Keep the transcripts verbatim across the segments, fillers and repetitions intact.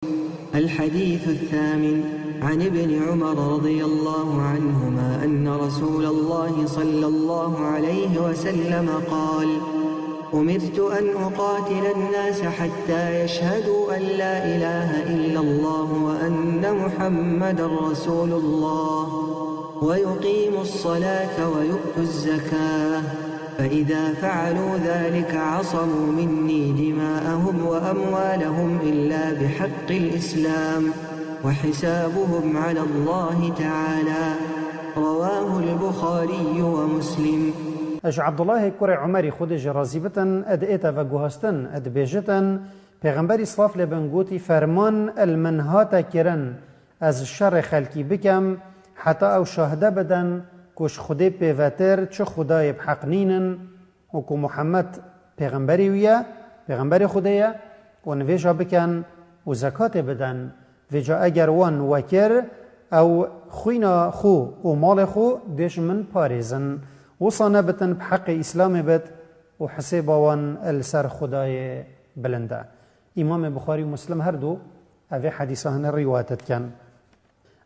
الحديث الثامن، عن ابن عمر رضي الله عنهما أن رسول الله صلى الله عليه وسلم قال: أمرت أن أقاتل الناس حتى يشهدوا أن لا إله إلا الله وأن محمدا رسول الله ويقيموا الصلاة ويؤتوا الزكاة، فإذا فعلوا ذلك عصموا مني دماءهم وأموالهم إلا بحق الإسلام، وحسابهم على الله تعالى. رواه البخاري ومسلم. Ji Abdullahê kurê Umerî, Xwedê jê razî bitin, ed ête veguhastin, ed bêjitin, Pêxemberî silav lê bin gotî, ferman el min hate kirin, ez şerê xelkî bikem, heta ew şahide bidin ku ji Xwedê pêvetir çi xwedayê bi heq nînin û ku Muhammed pêxemberê wî ye, pêxemberê Xwedê ye, û nivêja bikin û zekatê bidin. Vêca eger wan wekir, ew xwîna xwe û malê xwe dê ji min parêzin. Wisa nebitin bi heqê Îslamê bit û hisêba wan li ser Xwedayê bilind e. Îmamê Buxarî û Muslim her du evê hedîsa hene rîwayet dikin.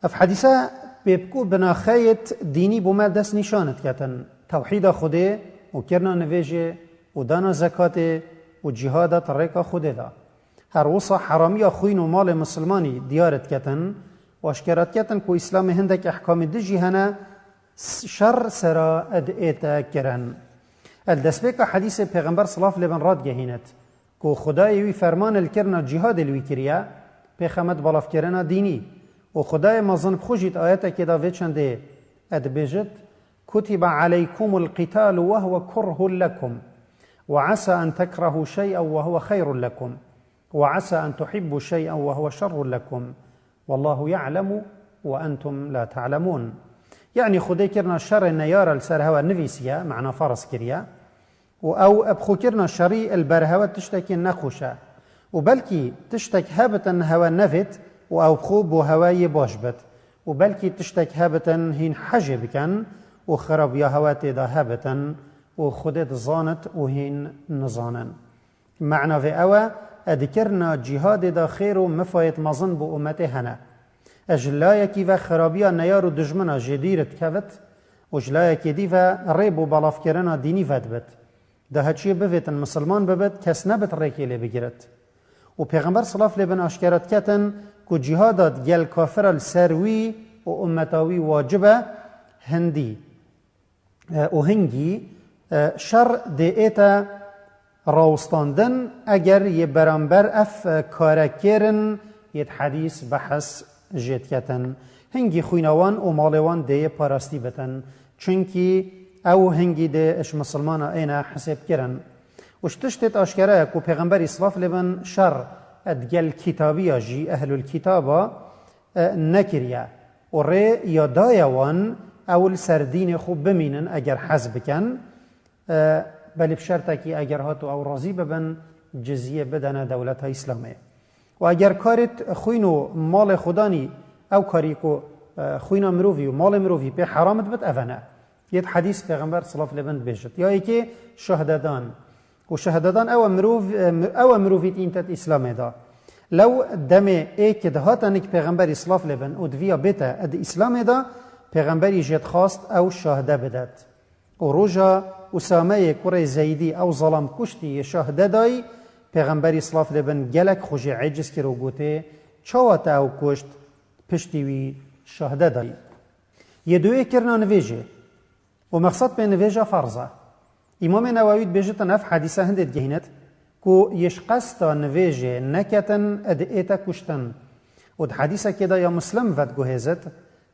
Ev hedîse pê bi ku binaxeyêt dînî bo me dest nîşan diketin. Tewhîda Xwedê û kirina nivêjê û dana zekatê û cîhada di rêka Xwedê de. Her wisa heramiya xwîn û malê misilmanî diyar diketin û aşkera diketin ku Îslamê hindek ehkamê dijî hene, s-, şer sera ed ête kirin. El destpêka hedîsê Pêxember silav lê bin radigehînit ku Xwedayê wî ferman el kirina cîhadê li wî kiriye, pêxemet balavkirina dînî. Û Xwedayê mezin bi xwe jî di ayetekê de vê çendê ed bêjit, كتب عليكم القتال وهو كره لكم وعسى أن تكرهوا شيئا وهو خير لكم وعسى أن تحبوا شيئا وهو شر لكم والله يعلم وأنتم لا تعلمون. Yanî Xwedê kirina şerê neyara li ser hewe nivîsiye, mana ferz kiriye. Û ew bi xwe kirina şerî li ber hewe tiştekî nexweş e. Û belkî tiştek hebitin hewe nevêt û ew bi xwe bo hewe yê baş bit. Û belkî tiştek hebitin hîn hejê bikin û xirabiya hewe tê de hebitin û Xwedê dizanit û hîn nizanin. Mana vê ew e, ed kirina cîhadê de xêr û mifayêt mezin bo ummetê hene. Ez ji layekî ve xirabiya neyar û dijmina jê dîr dikevit û ji layekê dî ve rê bo belavkirina dînî vedibit. Daheçiyê bivêtin misilman bibit, kes nebit rêkê lê bigirit. Û Pêxember silav lê bin aşkera diketin ku cîhada digel kafira li ser wî û ummeta wî wacib e, hindî, e, û hingî, e, şer dê ête rawistandin, eger yê beramber ev, e, kare kêrin, yê di hedîs behs jê diketin. Hingî xwîna wan û malê wan dê yê parastî bitin. Çunkî ew hingî dê ji misilmana êne hisêbkirin. Û ji tiştê di aşkera ye ku Pêxemberî silav lê bin şer digel kitabiya jî, ehlul kitaba, e, nekiriye. Û rê ya daye wan ew li ser dînê xwe bimînin eger hez bikin. E, belê bi şertekî eger hat û ew razî bibin, ciziyê bidene dewleta Îslamê. Û eger karê xwîn û malê xwe danî, ew karî ku, e, xwîna mirovî û malê mirovî pê heram dibit, ev e ne. Yê di hedîs Pêxember silav lê bin dibêjit. Ya yekê şahdedan. Û şehdedan ew e mirov, e, mi-, ew e mirovî tîntet Îslamê de. Lew demê ê ki dihate nik Pêxemberî silav lê bin û diviya bête di Îslamê de, Pêxemberî jê dixwast ew şahde bidet. Û roja Usameyê kurê Zeydî ew zalam kuştî yê şahde dayî, Pêxemberî silav lê bin gelek xwe jê êciz kir û gotê, çawa te ew kuşt, piştî wî şahde dayî. Yê duyê kirina nivêjê. Û mexsed pê nivêja ferz e. Îmamê Newewî dibêjitin ev hedîse hindê digihînit ku yê ji qesta nivêjê neketin ed ête kuştin. Û di hedîsekê de ya Muslim vediguhêzit,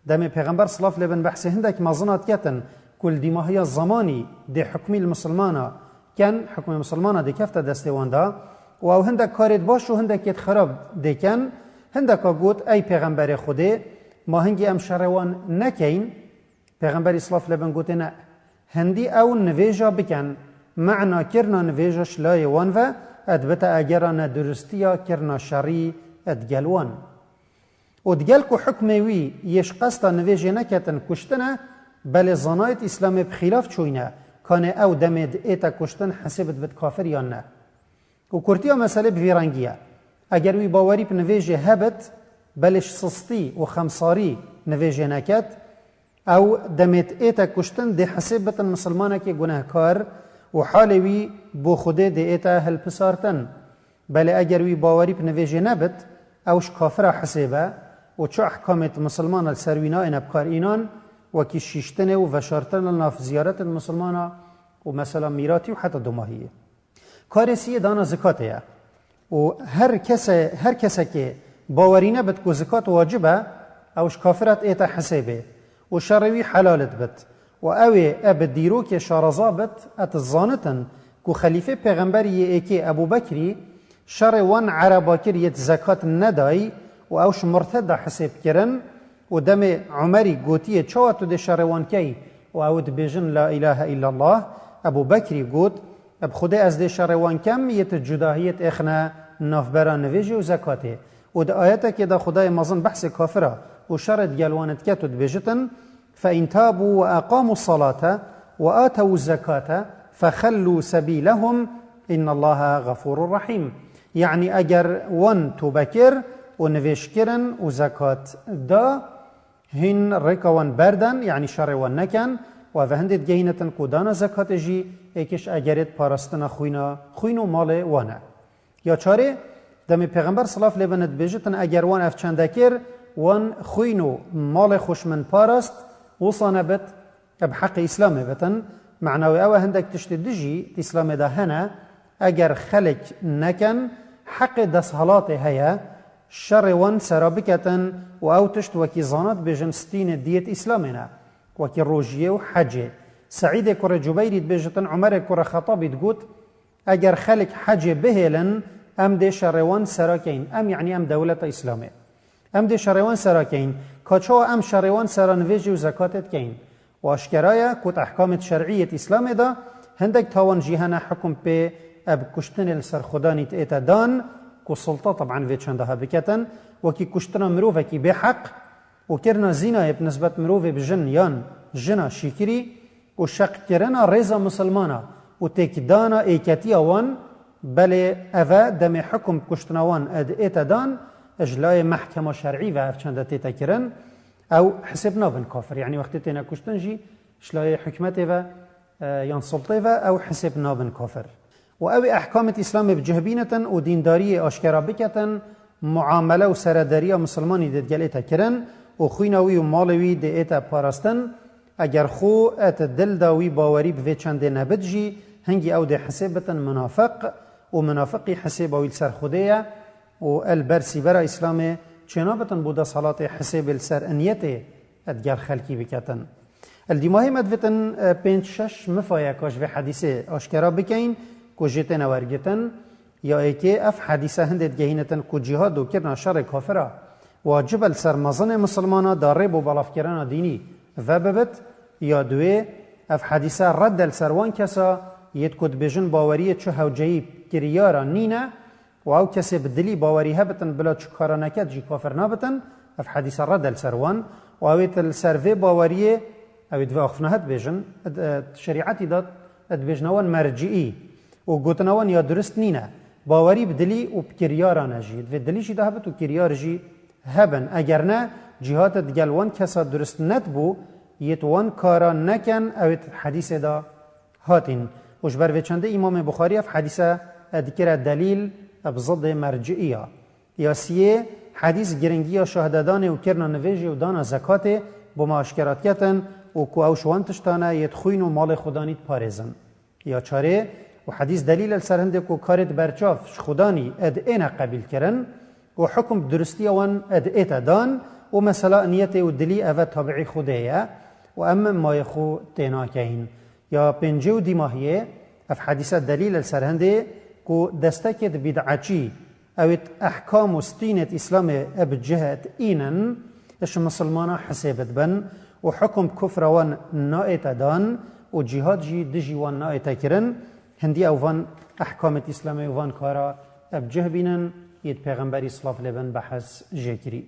demê Pêxember silav lê bin behsê hindek mezina diketin ku li dîmahiya zemanî dê hukmî li misilmana ken, hukmê misilmana dê kefte destê wan de û ew hindek karêt baş û hindekêt xirab dê ken, hindeka got, ey Pêxemberê Xwedê, ma hingî em şerê wan nekeyn? Pêxemberî silav lê bin gotê ne. Hindî ew nivêja bikin, mana kirina nivêja ji layê wan ve, ed bite egera neduristiya kirina şerî ed gel wan. Û digel ku hukmê wî yê ji qesta nivêjê neketin kuştin e, belê zanayêt Îslamê bi xîlaf çûyne, kanê ew demê di ête kuştin hesêb dibit kafir yan ne. Û kurtiya meselê bi vî rengî ye. Eger wî bawerî bi nivêjê hebit, belê ji sistî û xemsarî nivêjê neket, ew demê ête kuştin dê hesêb bitin misilmanekê gunehkar û halê wî bo Xwedê dê ête hilpisartin. Belê eger wî bawerî bi nivêjê nebit, ew ji kafira hesêb e û çi ehkamêt misilmana li ser wî nayêne bi kar înan, wekî şîştinê û veşartin li nav ziyaretên misilmana û mesela mîratî û heta domahiyê. Karê siyê dana zikatê ye. Û her kese, her kesekê bawerî nebit ku zikat wacib e, ew ji kafira ête hesêbê û şerê wî helal dibit. Û ew ê e bi dîrokê şareza bit, e dizanitin ku xelîfê pêxemberî yê êkê Ebû Bekrî şerê wan Ereba kir yêt zekat nedayî û ew ji murteda hesêb kirin û demê Umerî gotiye, çawa tu dê şerê wan key û ew dibêjin la îlahe îllallah? Ebû Bekrî got, bi Xwedê ez dê şerê wan kem, yêt cudahiyêt êxne navbera nivêjê û zekatê. Û di ayetekê de Xwedayê mezin behsê kafira û şerê digel wan diket û dibêjitin, فإن تابوا وأقاموا الصلاة وآتوا الزكاة فخلوا سبيلهم إن الله غفور رحيم. Yanî eger wan tobe kir û nivêj kirin û zekat da, hîn rêka wan berden, yanî şerê wan neken, û ev hindê digehînitin ku dana zekatê jî êkiş egerêt parastina xwîna, xwîn û malê wan e. Ya çarê, demê Pêxember silav lê bin dibêjitin, eger wan ev çende kir, wan xwîn û malê xwe ji min parast, wisa nebit, bi heqê Îslamê bitin. Mena wê ew e, hindek tiştê dijî di Îslamê de hene, eger xelk neken, heqê desthilatê heye, şerê wan sera biketin û ew tişt wekî zana dibêjin stînê diyêt Îslamê ne, wekî rojiyê û hecê. Seîdê kurê Cubeyrî dibêjitin, Umerê kurê Xetabî digot, eger xelk hecê bihêlin, em dê şerê wan sera keyin. Em, yanî em dewleta Îslamê. Em dê şerê wan sera keyin. Ka çawa em şerê wan sera nivêjê û zekatê dikeyin? Û aşkera ye ku di ehkamêt şer'î yêt Îslamê de hindek tawan jî hene, hukum pê e bi kuştinê li ser xudanî ête dan, ku sulta teb'an vê çendaha biketin, wekî kuştina mirovekî bêheq û kirina zînayê bi nisbet mirovê bi jin yan jina şîkirî û şeqkirina rêza misilmana û têkdana êketiya wan, belê ev e demê hukum bi kuştina wan e di ête dan, ji layê mehkema şer'î ve ev çende tête kirin, ew hisêb nabin kafir. Yanî wextê têne kuştin jî ji layê hikûmetê ve, e, yan sultê ve ew hisêb nabin kafir. Û ew ê ehkamêt Îslamê bi cih bînitin û dîndariyê aşkera biketin, muamele û serederiya misilmanî dê digel ête kirin û xwîna wî û malê wî dê ête parastin. Eger xwe et dil da wî bawerî bi vê çendê nebit jî, hingî ew dê hisêb bitin munafiq û munafiqî hisêba wî li ser Xwedê ye. Û el ber sîbera Îslamê çênabitin bo desthilatê hisêbê li ser niyetê digel xelkî biketin. El dîmahê me divitin, e, pênc şeş mifayeka ji vê hedîsê aşkera bikeyin ku jê têne wergitin. Ya êkê, ev hedîse hindê digehînitin ku cîhad û kirina şerê kafira wacib e li ser mezinê misilmana da rê bo belavkirina dînî vebibit. Ya duwê, ev hedîse red e li ser wan kesa yêt ku dibêjin baweriyê çi hewceyî kiryara nîne, û ew kesê bi dilî bawerî hebitin bila çi kara neket jî kafir nabitin, ev hedîse red e li ser wan û ew ê li ser vê baweriyê, ew ê di vê axiftina het bêjin, d-, e, şerîetî de dibêjine wan merciî û gotina wan ya durist nîne. Bawerî bi dilî û bi kiryara ne jî. Di vê dilî jî de hebit û kiryar jî hebin. Eger ne, cîhad digel wan kesa durist netbû, yêt wan kara neken, ew ê di hedîsê de hatîn. Û ji ber vê çendê Îmamê Buxarî ev hedîse dikire delîl bi zidê merciiya. Ya siyê, hedîs giringiya şahdedanê û kirina nivêjê û dana zekatê bo me aşkera diketin û ku ew ji wan tiştane yêt xwîn û malê xudanî diparêzin. Ya çarê, û hedîs delîl e li ser hindê ku karêt berçav ji xudanî ed êne qebîl kirin, û hukum bi duristiya wan ed ête dan û mesela niyetê û dilî eve tabiî Xwedê ye û em mayê xwe tênakeyin. Ya pêncê û dîmahiyê, ev hedîse delîl e li ser hindê ku destekê di bîd'eçî, ew ê ehkam û stînêt Îslamê e bi cih et înin, ji misilmana hisêbit bin û hukum kufra wan naête dan û cîhad jî dijî wan naête kirin, hindî ew van ehkamêt Îslamê û van kara e bi cih bînin, yêt Pêxemberî silav lê bin behs jê kirî.